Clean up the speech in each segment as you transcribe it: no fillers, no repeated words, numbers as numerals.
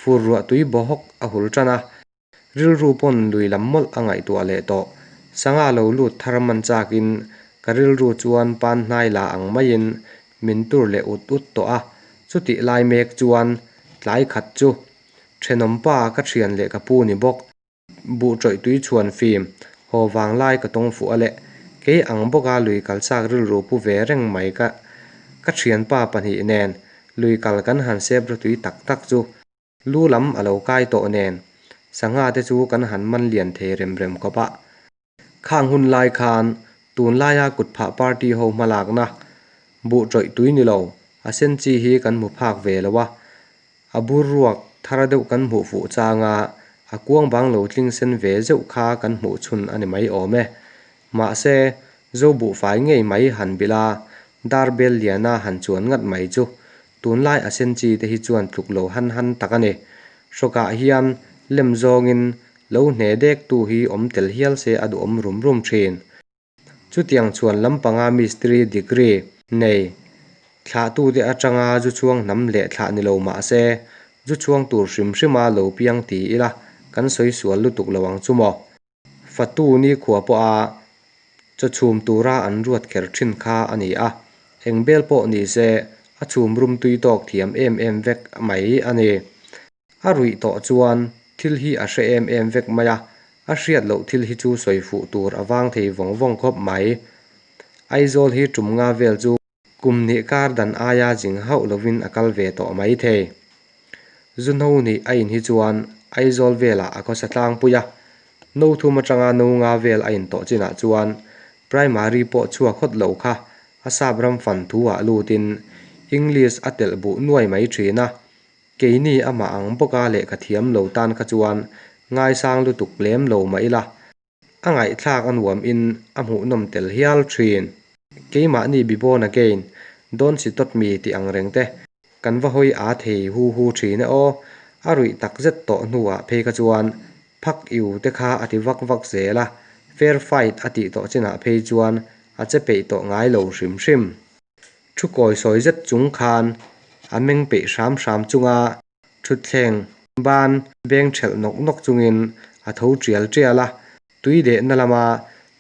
Fur ruah tui baw hawk a hul tan a. Rilru pawn lui lam mawlh a ngaihtuah leh tawh. Sangha lo lut thar man chakin ka rilru chuan pan hnai la ang maiin min tur leh ut ut tawh a. Chutih lai mek chuan tlai khat chu thenawmpa ka thian leh ka pu ni bawk. Buh tawih tui chhuan fim haw vang lai ka tawng fuh a leh kei ang bawka lui kal chak rilru pu ve reng mai ka ka thianpa pahnih nen lui kal kan han sep rawtui tak tak chu lu lam a lo kai tawh nen sangha te chu kan han man lian thei rem rem khawp a. Khang hun lai khan tunlaia kutphah party ho hmalakna buh tawih tui ni lo a sen chi hi kan hmu phak ve lo a, a bur ruak thar deuh kan hmuh fuh changa a kuang bang lo tling sen ve zeuh kha kan hmuh chhun a ni mai awm e. Mahse, zo buhfai ngei mai han bilh a, dar bel liana han chuan ngat mai chu tunlai a sen chi te hi chuan tluk lo han han tak a ni. Hrawkah hian lem zawngin lo hne dektu hi awm tel hial se a duhawm rum rum thin. Chutiang chhuan lampanga mistiri degree nei thlahtute atanga zu chhuang hnam leh thlah ni lo mah se, zu chhuang tur hrim hrima lo piang ti ila kan sawi sual lutuk lo ang chu maw? Fatu nikhua pawha chaw chhum tura an ruat kher thin kha a ni a, eng bel pawh ni se a chhum rum tui tawk thiam em em vek mai a ni. A ruih tawh chuan thil hi a hre em em vek mai a, a hriat loh thil hi chu sawi fuh tur a vang thei vawng vawng khawp mai. Aizawl hi tum nga vel chu kum hnih kar dan aia zing hauh lovin a kal ve tawh mai thei. Zu hno hnih a in hi chuan Aizawl velah a khawsa tlangpui a, no thum atanga no nga vel a in tawh chinah chuan Primary pawh chhuak hawt lo kha a sap ram fan thu ah lutin English a telh buh nuai mai thin a, Keini amah ang bawka lehkha thiam lo tan kha chuan ngaisang lutuk lem lo mah ila, a ngaihthlak a nuam in a hmuhnawm tel hial thin. Keimahni be born again, don't si tawt mi tih ang reng te kan va hawi a thei hu hu thin e aw, a ruih tak zet tawh hnuah phei kha chuan phak iu te kha a ti vak vak zel a, fair fight a tih tawh chinah phei chuan a che peih tawh ngai lo hrim hrim. Thu kawi sawi zet chung khan a meng peih hram hram chunga thutthleng ban beng thelh nawk nawk chungin a tho tial tial a, tui dehna lama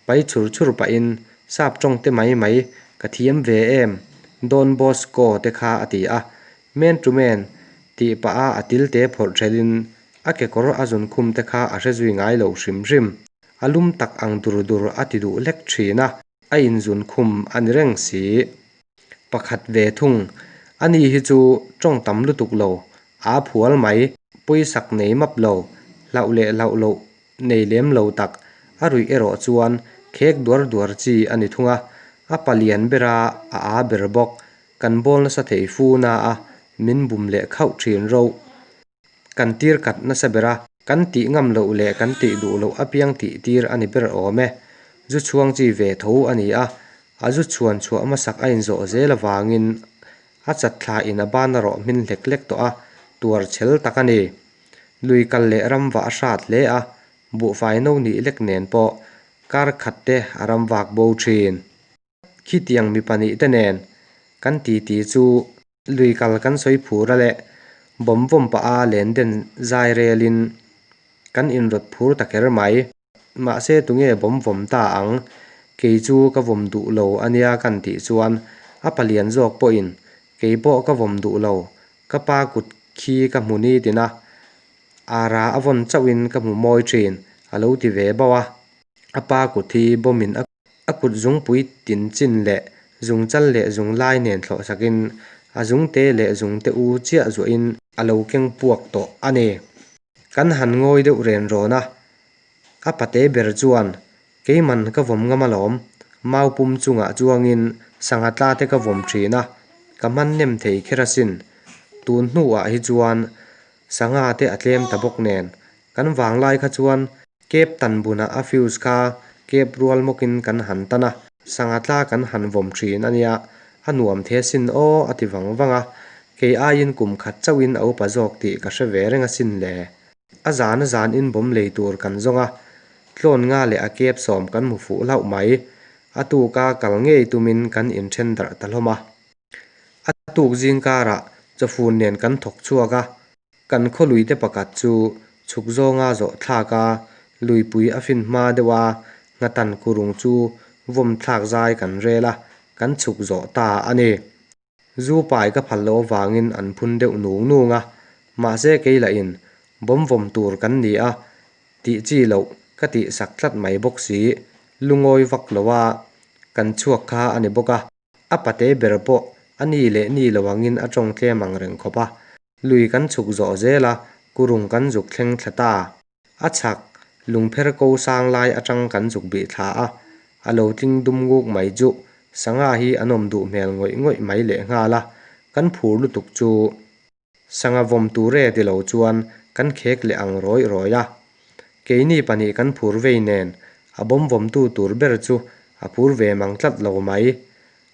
pai chhur chhur pahin sap tawng te mai mai ka thiam ve em Don Bosco te kha a ti a, man to man tih pah a a til te phawrh thelhin a kekawr a zun khum te kha a hre zui ngai lo hrim hrim. A lum tak ang dur dur a ti duh hlek thin a. A inzun khum a ni reng si. Pakhat ve thung. Ani hi chu tawng tam lutuk lo, aa phual mai, pawisak nei map lo, hlauh leh hlauh loh nei lem lo tak, a ruih erawh chuan khek duar duar chi a ni thung a. A palian bera a aa ber bawk, kan bawl nasa thei fu na a, min bum leh khauh thin roh. Kan tir kat nasa ber a, kan tih ngam loh leh kan tih duh loh apiang tih tir a ni ber awm e. Zu chhuang chi ve tho a ni a, a zu chhuan chhuah hmasak a inzawh zel avangin a chat thla in a ban a rawh hmin hlek hlek tawh a, tuar chhel tak a ni. Lui kal leh ram vah a hrat hle a, buhfai no nih lek nen pawh kar khat te a ram vak bo thin. Khitiang mi pahnih te nen kan titi chu lui kal kan sawi phur a leh bawm vawm pah a len den zai rel in kan inrawt phur ta kher mai. Mahse tunge bawm vawm ta ang? Kei chu ka vawm duh lo a nia kan tih chuan a palian zawk pawhin kei pawh ka vawm duh lo, ka pa kut khi ka hmu ni tin a, ara a vawn chauhin ka hmu mawi thin a lo ti ve bauh a. A pa kut hi bawmin a A kut zungpui tin chin leh zungchal leh zunglai nen thlawh sakin a zungte leh zungte u chiah zuahin a lo keng puak tawh a ni. Kan han ngawi deuh ren rawn a, a pate ber chuan keiman ka vawm ngam alawm, mau pum chungah chuangin sangha tla te ka vawm thin a, ka hman nem thei kher asin. Tun hnuah hi chuan sangha te a tlem ta bawk nen, kan vanglai kha chuan Kep tan bunah a fuse kha kep rual mawkin kan han tan a, sangha tla kan han vawm thin a nia, a nuam the sin aw a ti vang vang a, kei aiin kum khat chauhin a upa zawk tih ka hre ve reng asin le. A zan a zanin bawm lei tur kan zawng a, tlawn nga leh a kep sawm kan hmu fuh hlauh mai, a tuka kal ngei tumin kan inthen darh ta hlawm a. A tuk zing karah chawfun nen kan thawk chhuak a. Kan khaw luite pakhat chu chhuk zawnga zawh thlak a, luipui a fin hma deuh a, nghatan kurung chu vawm thlak zai kan rel a, kan chhuk zawh ta a ni. Zu pai ka phal loh avangin an phun deuh nung nung a, mahse kei lahin bawm vawm tur kan ni a, tih chi loh ka tih sak tlat mai bawk si, lungawi vak lo a kan chhuak kha a ni bawk a. A pate ber pawh a ni leh ni lo angin a tawng tlem ang reng khawp a, lui kan chhuk zawh zel a, kurung kan zuk thleng thla ta. A chhak lungpher ko sang lai atang kan zuk bih thla a, a lo tling dum nguk mai chu sangha hi an awm duh hmel ngawih ngawih mai lehnghal a, kan phur lutuk chu. Sangha vawm tur e ti lo chuan kan khek leh ang rawih rawih a. Keini pahnih kan phur vei nen a bawm vawmtu tur ber chu a phur ve mang tlat lo mai.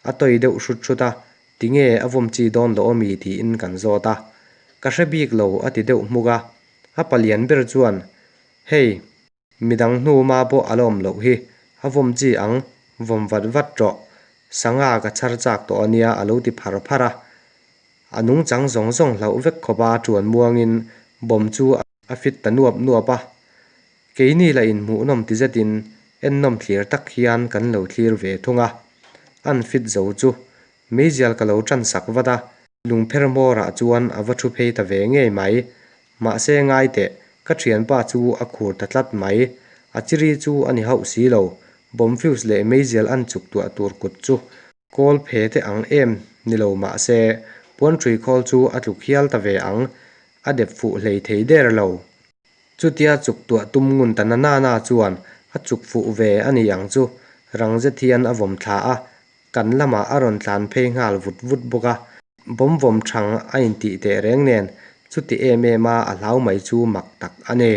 A tawi deuh hrut hrut a, tinge a vawm chi dawn loh ami tiin kan zawt a. Ka hre bik lo a ti deuh hmuk a. A palian ber chuan, Hei. Midang hnu ma pawh a la awm loh hi, a vawm chi ang, vawm vat vat rawh. Sangha ka chhar chak tawh a nia a lo ti phar phar a. A nungchang zawng zawng hlauh vek khawp a ṭuan muangin bawm chu a fit ta nuap nuap a. Keini la inhmuhnawm ti zetin ennawm thlir tak hian kan lo thlir ve thung a. An fit zo chu meizial ka lo ṭan sak vat a, lungpher hmawrah chuan a va ṭhu phei ta ve ngei mai. Mahse ngai teh, ka thianpa chu a khur ta tlat mai. A chiri chu a ni hauh si lo. Bomb fuse leh meizial an chuk tuah tur kut chu kawl phe te ang em ni lo mahse puanṭhui khawl chu a tluk hial ta ve ang, a dep fuh hlei thei der lo. Chutia chuk tuah tum ngun ta na na chuan a chuk fuh ve a ni ang chu, rang zet hian a vawm thla a, Kan lamah a rawn tlan phei nghal vut vut bawk a, bawm vawm thang a intih teh reng nen chuti em em a a hlau mai chu mak tak a ni.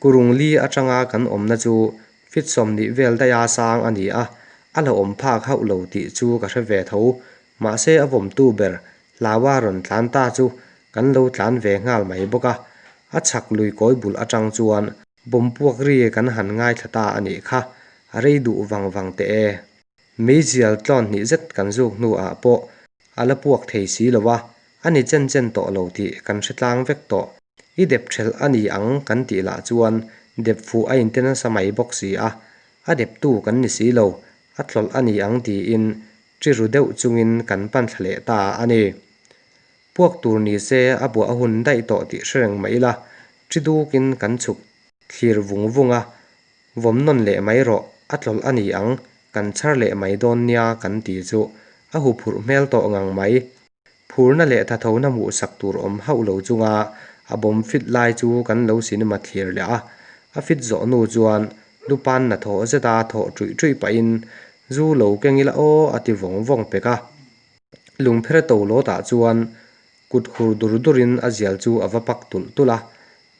Kurung li atanga kan awmna chu fit 20 vel daiha sang a ni a, a la awm phak hauh lo tih chu ka hre ve tho, mahse a vawmtu ber hlaua rawn tlan ta chu kan lo tlan ve nghal mai bawk a, a chhak lui kawi bul atang chuan bawm puak ri kan han ngaithla ta a nih kha, a rei duh vang vang teh e. Meizial tlawn hnih zet kan zuk hnuah pawh a la puak thei si lo a, a ni chen chen tawh lo tih kan hre tlang vek tawh. I dep thelh a ni ang kan tih lah chuan dep fuh a inte nasa mai bawk si a, a deptu kan ni si lo, a tlawlh a ni ang tiin ṭi ru deuh chungin kan pan thla leh ta a ni. Puak tur ni se a buah a hun daih tawh tih hre reng mah ila, ṭi dukin kan chhuk thlir vung vung a, Vawm nawn leh mai rawh, a tlawlh a ni ang, kan chhar leh mai dawn nia kan ti chu a hu phurh hmel tawh ngang mai. Phurna leh thathona hmuhsak tur awm hauh lo chunga a bawm fit lai chu kan lo cinema thlir leh a, a fit zawh nu chuan lupan na thawh zeta thawh ṭuih ṭuih pahin zu lo keng ila aw a ti vawng vawng pek a. Lungpher to lawtah chuan kut khur dur durin a zial chu a va pak tulh tulh a,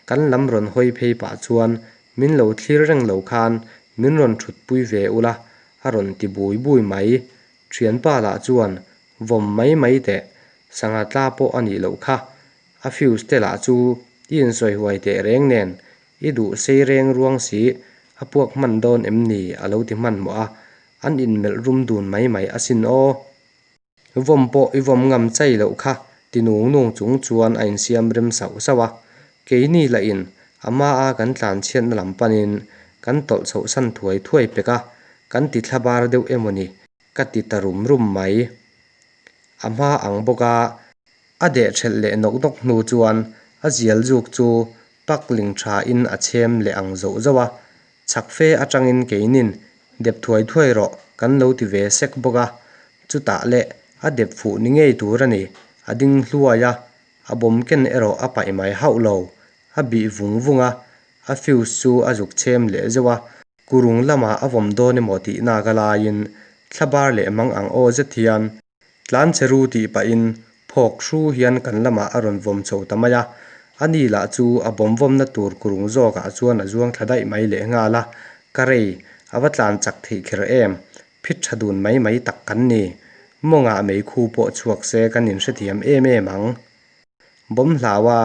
Kan lam rawn hawi phei pah chuan min lo thlir reng lo khan min rawn thut pui ve ula a rawn ti bui bui mai. Thianpa lah chuan vawm mai mai teh, sangha tla pawh a nih loh kha. A fuse te lah chu i insawi huai teh reng nen i duh sei reng ruang si a puak hman dawn em ni a lo ti hmanhmawh a, an inmelh rum dun mai mai asin aw. Vawm pawh i vawm ngam chai loh kha ti nung nung chung chuan a insiam rem sauh sauh a. Keini lahin a hmaa kan tlan chhiatna lam panin kan tawlh chhoh san thuai thuai pek a, kan ti thla bar deuh emaw ni ka ti ta rum rum mai. A hma ang bawk a, a deh thelh leh nawk nawk hnu chuan a zial zuk chu pak ling tha in a chhem leh ang zoh zoh a, Chhak fe atangin keinin dep thuai thuai rawh kan lo ti ve sek bawk a, chutah leh a dep fuh ni ngei tur a ni, a ding hluai a, a bawm ken erawh a paih mai hauh lo, a bih vung vung a, a fuse chu a zuk chhem leh zeuh a, kurung lamah a vawm dawn emaw tih nak a laiin thlabar leh mang ang aw zet hian Tlan che ru tih pahin phawk hru hian kan lamah a rawn vawm chho ta mai a, ani lah chu a bawm vawmna tur kurung zawkah chuan a zuang thla daih mai leh nghal a, ka rei, a va tlan chak theih kher em, phit tha dun mai mai tak kan ni. Mawngah meikhu pawh chhuak se kan inhrethiam em em ang. Bawm hlaua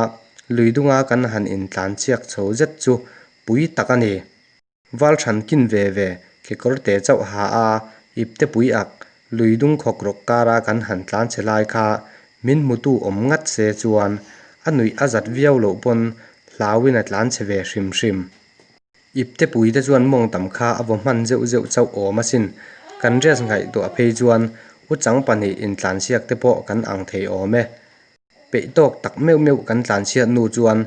lui dunga kan han intlan chhiak chho zet chu pui tak a ni. Val than kin ve ve, kekawr te chauh ha a, ipte pui ak, lui dung khawk rawk kara kan han tlan che lai kha min hmutu awm ngat se chuan A nuih a zat viau loh pawn hlauin a tlan chhe ve hrim hrim. Iptepui te chuan mawngtam kha a vaw hman zeuh zeuh chauh awm asin. Kan dress ngaihtuah phei chuan uchang pahnih intlansiak te pawh kan ang thei awm e. Peih tawk tak meuh meuh kan tlanchhiat nu chuan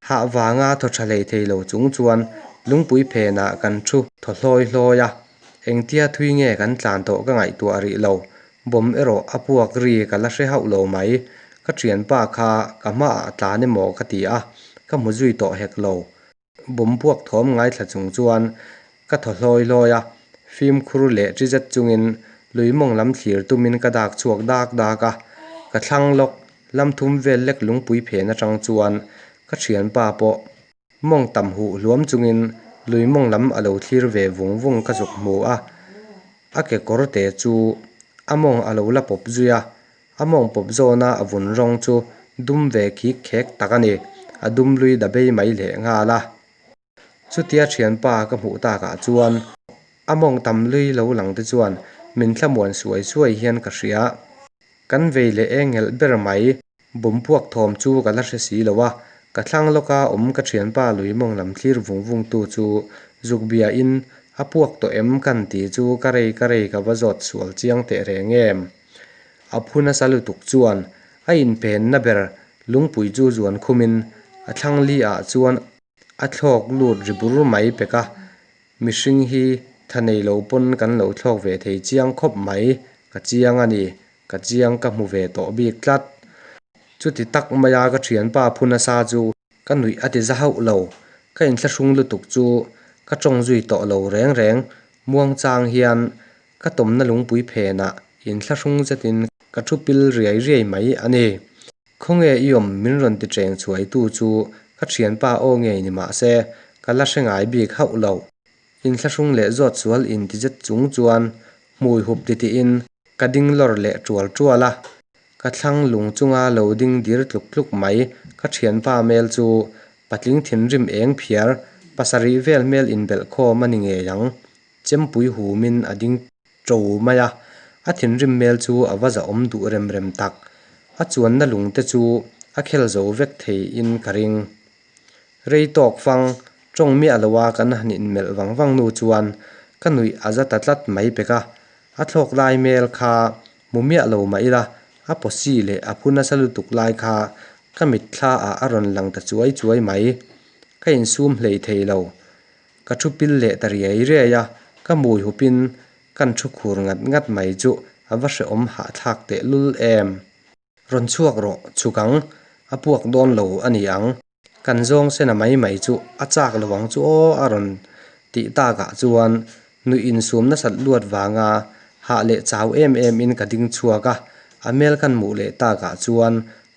hah vanga thaw tha hlei thei lo chung chuan lungpui phenah kan thu thaw hlawi hlawi a. Engtia thui nge kan tlan tawh ka ngaihtuah rih lo. Bawm erawh a puak ri ka la hre hauh lo mai. Ka thianpa kha ka hmaah tlan emaw ka ti a, ka hmu zui tawh hek lo. Bawm puak thawm ngaithla chung chuan ka thaw hlawi hlawi a, fimkhur leh ṭi zet chungin lui mawng lam thlir tumin ka dak chhuak dak dak a, ka thlang lawk lam thum vel lek lungpui phen atang chuan ka thianpa pawh mawng tam huh hluam chungin lui mawng lam a lo thlir ve vung vung ka zuk hmu a, a kekawr te chu a mawng a lo la pawp zui a. A mawng pawp zawna a vun rawng chu dum ve khik khek tak a ni. A dum lui da bei mai leh nghal a. Chutia thianpa ka hmuh takah chuan a mawng tam lui lo lang te chuan min thlamuan suai suai hian ka hria. Kan vei leh eng ngelh ber mai. Bawm puak thawm chu ka la hre si lo a, ka thlang lawka awm ka thianpa lui mawng lam thlir vung vung tu chu zuk bia in a puak tawh em kan ti chu ka rei ka rei ka va zawt sual chiang teh reng em. A phu nasa lutuk chuan a inpenna ber lungpui chu zuan khumin a thlang li ah chuan a thlawk lut ri bur mai pek a, mihring hi tha nei lo pawn kan lo thlawk ve thei chiang khawp mai, ka chiang a ni, ka chiang ka hmu ve tawh bik tlat. Chuti tak maia ka thianpa phu nasa chu ka nuih a ti za hauh lo, ka inthlahrung lutuk chu ka tawng zui tawh lo reng reng, muangchang hian Ka tawmna lungpui phenah inthlahrung zetin ka thu pil riai riai mai a ni. Khawnge i awm min rawn ti cheng chhuaitu chu ka thianpa aw ngei ni mah se ka la hre ngai bik hauh lo. Inthlahrung leh zawt sual inti zet chung chuan hmui hup titiin ka ding lawr leh tual tual a. Ka thlang lung chunga lo ding dir tluk tluk mai ka thianpa hmel chu patling thinrim eng phiar pasarih vel hmel inbelh khawm a ni ngei ang. Chempui humin a ding ṭo mai a, a thinrim hmel chu a va zahawm duh rem rem tak. A chuanna lung te chu a khel zo vek theiin ka ring. Rei tawk fang, ṭawng miah loa kan han inmelh vang vang nu chuan ka nuih a za ta tlat mai pek a, a thlawk lai hmel kha hmu miah lo mah ila, a pawsi leh a phu nasa lutuk lai kha ka mitthla ah a rawn lang ta chuai chuai mai. Ka insum hlei thei lo. Ka thu pil leh ta riai riai a, ka mui hupin kan thu khur ngat ngat mai chu a va hrehawm hahthlak teh lul em. Rawn chhuak rawh, chhuk ang, a puak dawn lo a ni ang. Kan zawng sena mai mai chu a chak lo ang chu aw a rawn tih takah chuan nuih insum nasat luat vanga hah leh chau em em in ka ding chhuak a, a hmel kan hmuh leh takah chuan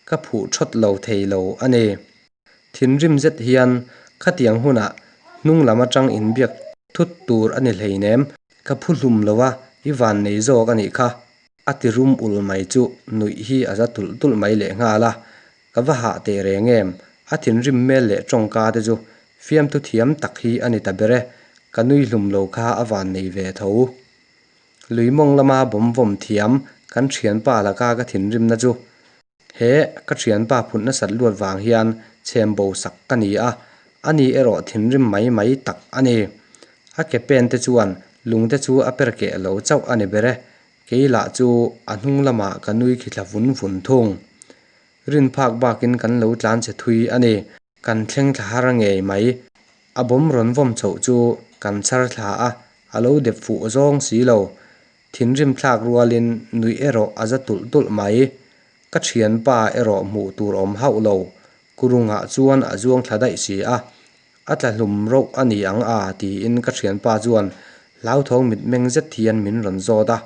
ka phuh thawt lo thei lo a ni. Thinrim zet hian khatiang hunah hnung lam atang inbiak thut tur a ni hleinem, ka phu hlum lo a, i van nei zawk a nih kha, a ti rum ul mai chu nuih hi a za tulh tulh mai lehnghal a, ka va hah teh reng em, a thinrim hmel leh tawngka te chu fiamthu thiam tak hi a ni ta ber e, ka nui hlum lo kha a van nei ve tho. Lui mawng lama bawm vawm thiam kan thianpa laka ka thinrimna chu He ka thianpa phut nasat luat vang hian chhem bo sak ka ni a, ani erawh thinrim mai mai tak a ni. A ke pen te chuan lung te chu a per keh lo chauh a ni ber e, kei lah chu a hnung lamah ka nui khi thla vun vun thung. Rin phak bakin kan lo tlan che thui a ni. Kan thleng thla har ngei mai. A bawm rawn vawm chhoh chu kan chhar thla a, a lo dep fuh zawng si lo. Thinrim thlak rualin nuih erawh a za tulh tulh mai. Ka thianpa erawh hmuh tur awm hauh lo. Kurungah chuan a zuang thla daih si a. A tla hlum roh a ni ang a tiin ka thianpa chuan hlauthawng mitmeng zet hian min rawn zawt a.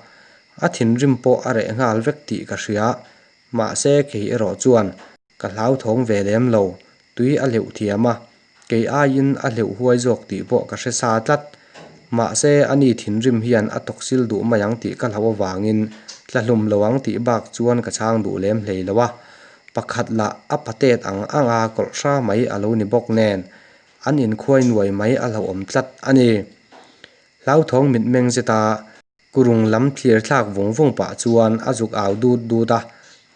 A thinrim pawh a reh nghal vek tih ka hria. Mahse kei erawh chuan ka hlauthawng ve lem lo. Tui a hleuh thiam a, kei aiin a hleuh huai zawk tih pawh ka hre sa tlat. Mahse, ani thinrim hian a tawksil duh mai ang tih ka hlauh avangin tla hlum lo ang tih bak chuan ka chhang duh lem hlei lo a. Pakhat lah a patet ang ang a kawlh hra mai a lo ni bawk nen, an inkhuai nuai mai a hlauhawm tlat a ni. Hlauthawng mitmeng zeta Kurung lam thlir thlak vung vung pah chuan a zuk au dut dut a,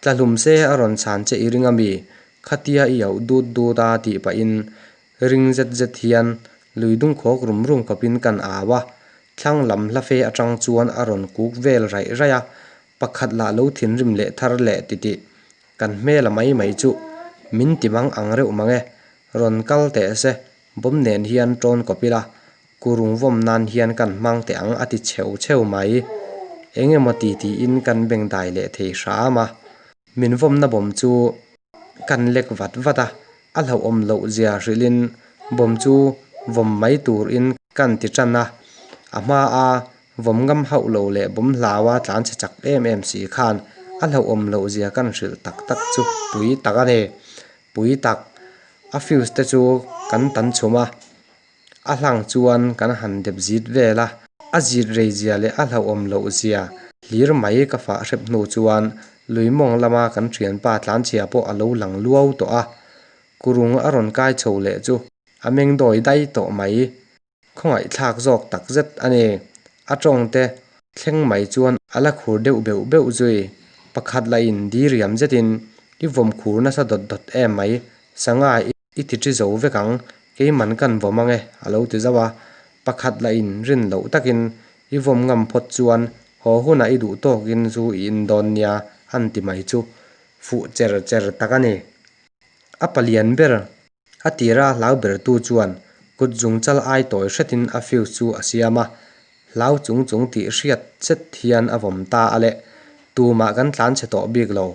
Tla hlum se a rawn chhan che i ring a mi? Khatia i auh dut dut a tih pahin ring zet zet hian lui dung khawk rum rum khawpin kan au a, thlang lam hla fe atang chuan a rawn kuk vel raih raih a, pakhat lah lo thinrim leh thar leh titih kan hmel a mai mai chuh min ti mang ang reuh mang e, rawn kal teh se bawm nen hian tawn kawp ila kurung vawm nan hian kan hmang teh ang a ti chheu chheu mai. Eng emaw ti tiin kan beng dai leh thei hram a, min vawmna bawm chu kan lek vat vat a, a hlauhawm loh zia hrilhin bawm chu vawm mai turin kan ti tan a, a hma a vawm ngam hauh lo leh bawm hlaua tlan chhe chak em em si khan a hlauhawm loh zia kan hrilh tak tak chu pui tak a ni. Pui tak, a fuse te chu kan tan chhum a. A hlang chuan kan han dep zit vel a, a zit rei zia leh a hlauhawm loh zia hlir mai ka fah hrep hnu chuan lui mawng lama kan thianpa tlanchhia pawh a lo lang luau tawh a, kurung a rawn kai chho leh chu a meng dawi dai tawh mai. Khawngaihthlak zawk tak zet a ni. A tawng te thleng mai chuan a la khur deuh beuh beuh zui. Pakhat lahin diriam zetin i vawm khur nasa dawt dawt em mai, sanga i ti ṭi zo vek ang, keiman kan vawm ang e, a lo ti zauh a. Pakhat lahin rin loh takin i vawm ngam phawt chuan haw hunah i duh tawkin zu i in dawn nia, an ti mai chu fuh cher cher tak a ni. A palian ber A tira hlau bertu chuan kut zungchal ai tawi hretin a fuse chu a siam a, hlau chung chung tih hriat zet hian a vawm ta a le. Tumah kan tlan chhe tawh bik lo.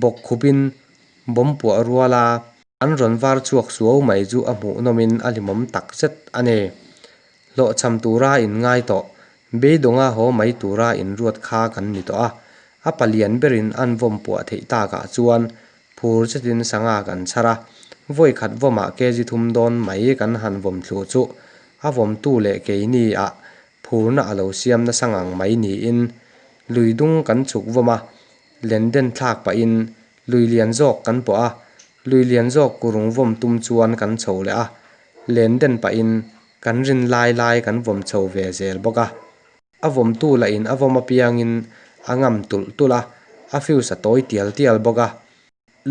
Bawk khupin bawm puah ruala an rawn var chhuak suau mai chu a hmuhnawmin a hlimawm tak zet a ni. Hlawhchham tura inngai tawh, beidawnga haw mai tura inruat kha kan ni tawh a. A palian berin an vawm puah theih takah chuan Phur zetin sangha kan chhar a, vawi khat vawmah kg thum dawn mai kan han vawm thlu chu a vawmtu leh keini ah phurna a lo siam nasa ngang mai niin lui dung kan chhuk vawm a, len den thlak pahin lui lian zawk kan pawh a, lui lian zawk kurung vawm tum chuan kan chho leh a, len den pahin kan rin lai lai kan vawm chho ve zel bawk a. A vawmtu lah in a vawm apiangin a ngam tulh tulh a, a fuse a tawi tial tial bawk a.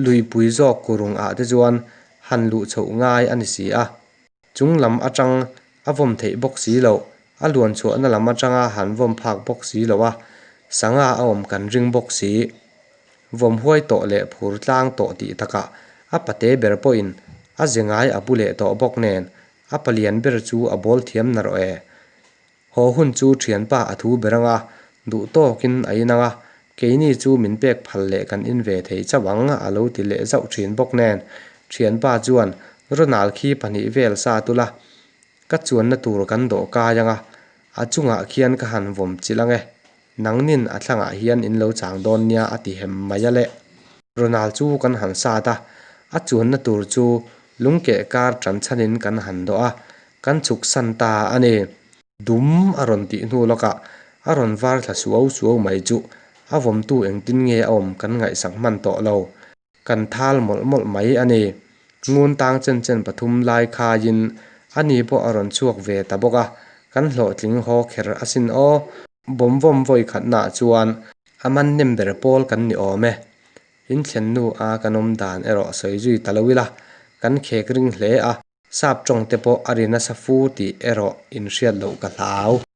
Luipui zawk kurung ah te chuan han luh chhoh ngai a ni si a. Chung lam atang a vawm theih bawk si loh, a luan chhuahna lam atanga han vawm phak bawk si loh a, sangha a awm kan ring bawk si. Vawm huai tawh leh phur tlang tawh tih takah a pate ber pawhin a ze ngai a pu leh tawh bawk nen a palian ber chu a bawl thiam narawh e. Haw hun chu thianpa a thu ber anga, duh tawkin a in anga, keini chu min pek phal leh kan in ve thei chauh ang a lo ti leh zauh thin bawk nen, thianpa chuan Ronald khi pahnih vel sa tula ka chuanna tur kan dawh kai anga, a chungah khian ka han vawm chilh ange, nangnin a thlangah hian in lo chang dawn nia a ti hem mai a le. Ronald chu kan han sat a, a chuanna tur chu lungkeh kar tan chhanin kan han dawh a, Kan chhuk san ta a ni. Dum a rawn tih hnu lawkah a rawn var thla suau suau mai chu a vawmtu engtin nge a awm kan ngaihsak hman tawh lo. Kan thal mawlh mawlh mai a ni. Ngun tang chen chen pathum lai khaiin a ni pawh a rawn chhuak ve ta bawk a, kan hlawhtling haw kher asin aw. Bawm vawm vawi khatnaah chuan a man nem ber pawl kan ni awm e. In thlen hnu a kan awm dan erawh sawi zui ta lo ila, kan khek ring hle a. Sap tawng te pawh a ri nasa fu tih erawh in hriat loh ka hlau.